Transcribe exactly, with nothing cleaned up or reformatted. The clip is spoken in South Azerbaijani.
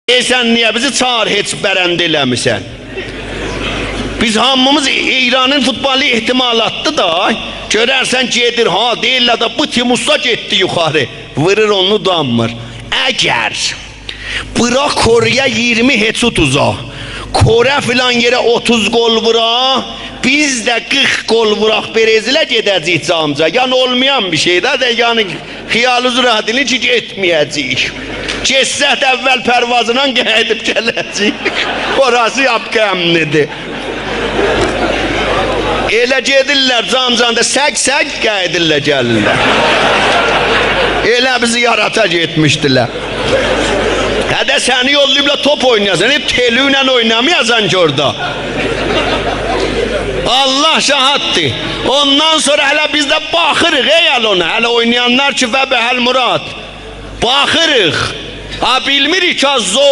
دئییرسن، نییه بیزی چاغیر، هئچ برنده ائله‌میسن؟ بیز هامیمیز ایرانین فوتبالی احتمالاتدی دا. گؤررسن گئدیر، ها، دئییرلر ده، بو تیم اوستا گئتدی یوخاری. وورور اونو، دانمیر. اگر بورا کره‌یه اییرمی هئچ اوتوزا، کره فلان یئره اوتوز گل وورا، بیز ده قیرخ گل ووراق برزیله، گئده‌جه‌ییک جامجا. یعنی اولمایان بیر شئی ده، ده، یعنی خیالینیزی راحت ائله‌یین کی، گئتمه‌یه‌جه‌ییک. گئتسک ده اول پروازلا قاییدیب گله‌جه‌ییک. اوراسی لاپ امنی‌دیر. ائله گئدیرلر جامجاندا سگ سگ، قاییدیرلار، گلیرلر. ائله بیزی زیارته گئتمیشدیلر. هه ده سنی یوللاییبلار توپ اوینایاسان، هئچ تئلویله اوینامایاسان کی اورادا. الله شاهددیر. اوندان سونرا هله بیز ده باخیریق، ای، هله اونا. هله اوینایانلار کی، فبه المراد. باخیریق. ها، بیلمیریک کی، ها، ذوبان